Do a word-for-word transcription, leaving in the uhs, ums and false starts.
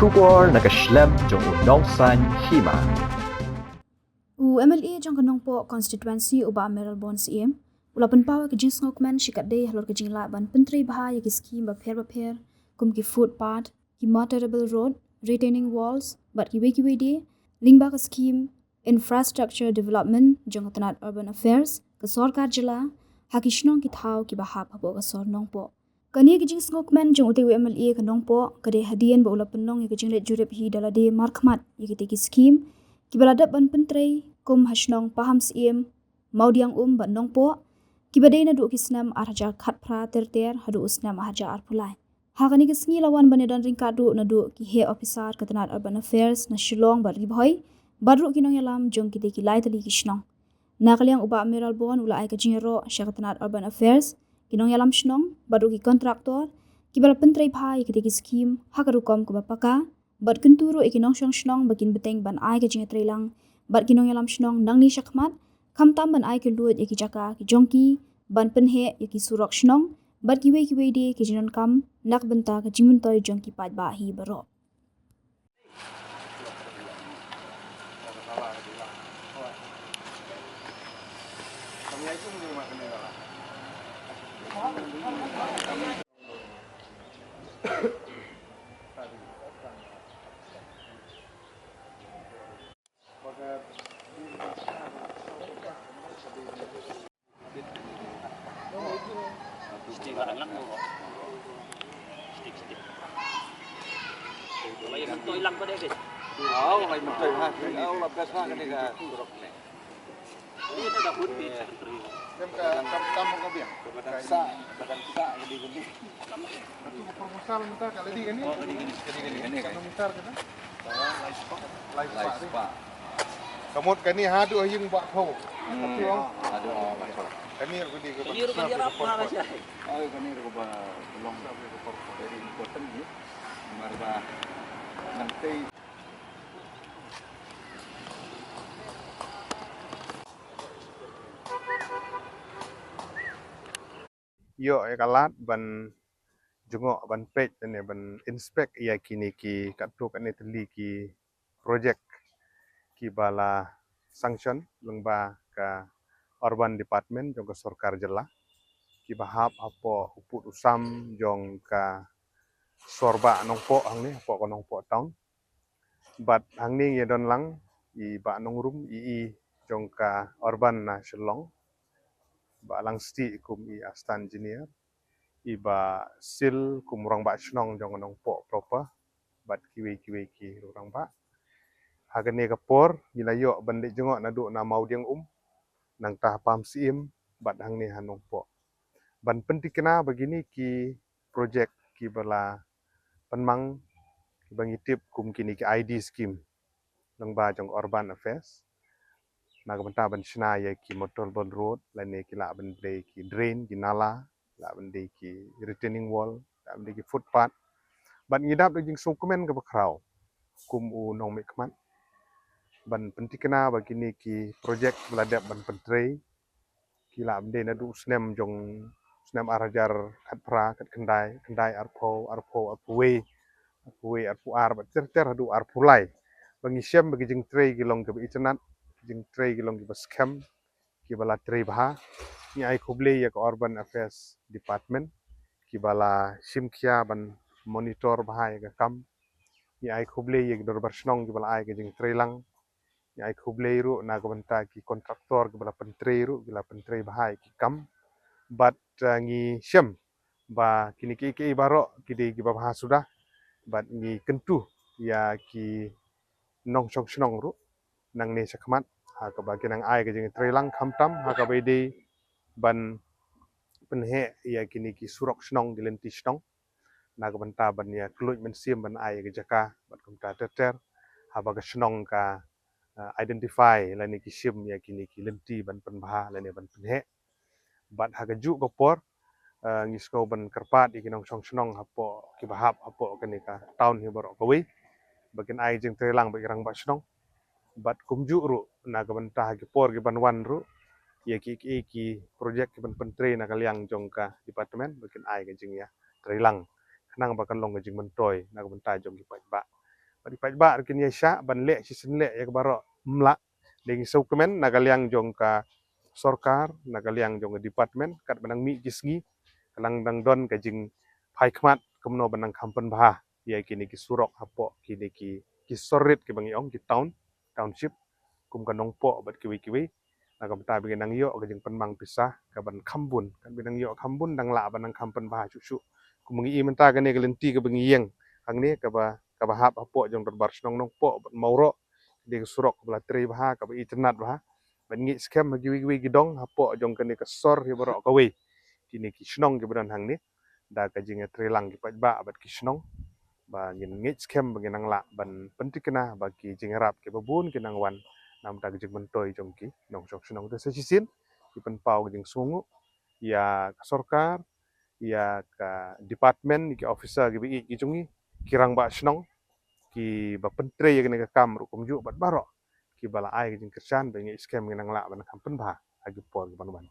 Khubor na ka shlem jong u Nongsaiñ Hima. U M L A jong ka Nongpoh constituency u Bah Mayralborn Syiem u la pynpaw ïa ka jingsngewkmen shikatdei halor ka jinglah ban pyntrei bha ïa ki skhim bapher bapher kum ki footpath, ki motorable road, retaining walls bad kiwei kiwei de lyngba ka skhim infrastructure development jong ka tnat urban affairs ka sorkar jylla ha ki shnong ki thaw kiba hap hapoh ka sor Nongpoh. Kane ka jingsngewkmen jong utei u M L A ka Nongpoh ka dei hadien ba u la pynlong ïa ka jingleit jurip hi da lade markhmat ïa kitei ki skhim kiba la dep ban pyntrei kum ha shnong Pahamsyiem, Mawdiangum bad Nongpoh, kiba dei naduh ki snem ar hajar khatphra ter ter haduh u snem ar hajar arphew lai. Ha kane ka sngi la wan ban ïadon ryngkat ruh naduh ki heh ophisar ka tnat urban affairs na Shillong bad Ri Bhoi bad ruh ki nongïalam jong kitei ki lai tylli ki shnong. Na ka liang u Bah Mayralborn u la ai ka jingïaroh sha ka tnat urban affairs, ki nongïalam shnong bad ruh ki kontraktor kiba la pyntrei bha ïa kitei ki skhim ha ka rukom kaba paka bad kyntu ruh ïa ki nongshong shnong ba kin bteng ban ai ka jingïatreilang bad ki nongïalam shnong nangne shakhmat, khamtam ban ai ka luid ïa ki jaka ki jong ki ban pynheh ïa ki surok shnong bad kiwei kiwei de ki jingdonkam na ka bynta ka jingmyntoi jong ki paidbah hi baroh. Proposal mynta ka lady kane? Oh, kane, kane. Kane, kane. Kilometer kata? Lai spah. Lai spah. Ka mut kane haduh ha ïing Bah Phew. Hmm. Haduh ha ïing Bah Phew. Kane ruh ka dei ka ban sngap ka por. Oh, kane ruh ka ba long very important ni. Namar ba nangtei ïoh ïa ka lad ban jngoh ban peit ne ban inspect ïa kine ki katto katne tylli ki project kiba la sanction lyngba ka urban department jong ka sorkar jylla kiba hap hapoh u pud u sam jong ka sor Bah Nongpoh hangne hapoh ka Nongpoh town. Bad hangne ngi don lang i Bah Nongrum, i, i jong ka urban na Shillong, Bah Langsti kum i assistant engineer, i Bah Sil kum rangbah shnong jong ka Nongpoh proper, bad kiwei kiwei ki rangbah. Ha kane ka por ngi la ïoh ban leit jngoh naduh na Mawdiangum, nangta ha Pahamsyiem bad hangne ha Nongpoh ban pynthikna ba kine ki project kiba la pynmang kiba ngi tip kum kine ki I D scheme lyngba jong urban affairs. Na ka bynta ban shna ïa ki motorable road lane ki lah ban dei ki drain, ki nala, lah ban dei ki retaining wall, lah ban dei ki footpath. Bad ngi dap da jingsngewkmen kaba khraw kum u nongmihkhmat ban pynthikna ba kine ki project ba la dep ban pyntrei ki lah ban dei naduh u snem jong u snem ar hajar khatphra, khatkhyndai, khyndai arphew, arphew, arphew wei, arphew wei, arphew ar, bad ter ter haduh arphew lai. Ba ngi shem ba ki jingtrei ki long kiba itynnad, ki jingtrei ki long kiba skhem, kiba la trei bha. Ngi ai khublei ïa ka Urban Affairs Department kiba la shim khia ban monitor bha ïa ka kam. Ngi ai khublei ïa ki dorbar shnong kiba la ai ka jingtrei lang. Ngi ai khublei ruh na ka bynta ki kontraktor kiba la pyntrei ruh, ki la pyntrei bha ïa ki kam. Bad, eh, ngi shem ba kine kiei kiei baroh ki dei kiba bha suda. Bad ngi kyntu ïa ki nongshong shnong ruh nangne shakhmat ha kaba ki nang ai ka jingtrei lang khamtam ha kaba ïadei ban pynheh ïa kine ki surok shnong, ki lynti shnong, na ka bynta ban ïa kylluid mynsiem ban ai ïa ka jaka bad kumta ter ter haba ka shnong ka, eh, identify lane ki shim ïa kine ki lynti ban pynbha lane ban pynheh. Bad ha kajuh ka por, eh, ngi sngew ban kyrpad ïa ki nongshong shnong hapoh kiba hap hapoh kane ka town hi baroh kawei ba kin ai jingtrei lang bad ki rangbah shnong. Bad kumjuh ruh na ka bynta ha ki por ki ban wan ruh ïa ki, ki, ki project ki ban pyntrei na ka liang jong ka department ba kin ai ka jingïatreilang khnang ba kan long ka jingmyntoi na ka bynta jong ki paidbah. Bad i paidbah ruh kin ïai shah ban leh shisien leh ïa ka baroh mlak. Dei ngi sngewkmen na ka liang jong ka sorkar, na ka liang jong ka department, katba nang mih ki sngi, ka nang dang don ka jingphai khmat kumno ban nang kham pynbha ïa kine ki surok hapoh kine ki, ki sor rit kiba ngi ong ki town, township, kum ka Nongpoh bad kiwei kiwei. Na ka bynta ba ngi nang ïoh ka jingpynmang pisa kaban kham bun, katba nang ïoh kham bun dang lah ban nang kham pynbha shuh shuh. Kum ngi i mynta kane ka lynti kaba ngi ïeng hangne kaba, kaba hap hapoh jong Dorbar Shnong Nongpoh bad Mawroh. Dei ka surok kaba la trei bha, kaba itynnad bha. Bad ngi skhem ha kiwei kiwei ki dong hapoh jong kane ka sor hi baroh kawei. Kine ki shnong kiba don hangne, da ka jingïatreilang ki paidbah bad ki shnong, ba ngin ngeit skhem ba ngin nang lah ban pyntikna ba ki jingïarap kiba bun ki nang wan na ka bynta ka jingmyntoi jong ki nongshong shnong. Te sa shisien ngi pynpaw ka jingsngewnguh ïa ka sorkar, ïa ka department, ïa ki officer kiba ïeit ki jong ngi, ki rangbah shnong kiba pyntrei ïa kane ka kam ruh kumjuh bad baroh kiba la ai ka jingkyrshan ba ngi skhem ngin nang lah ban kham pynbha ha ki por kiban wan.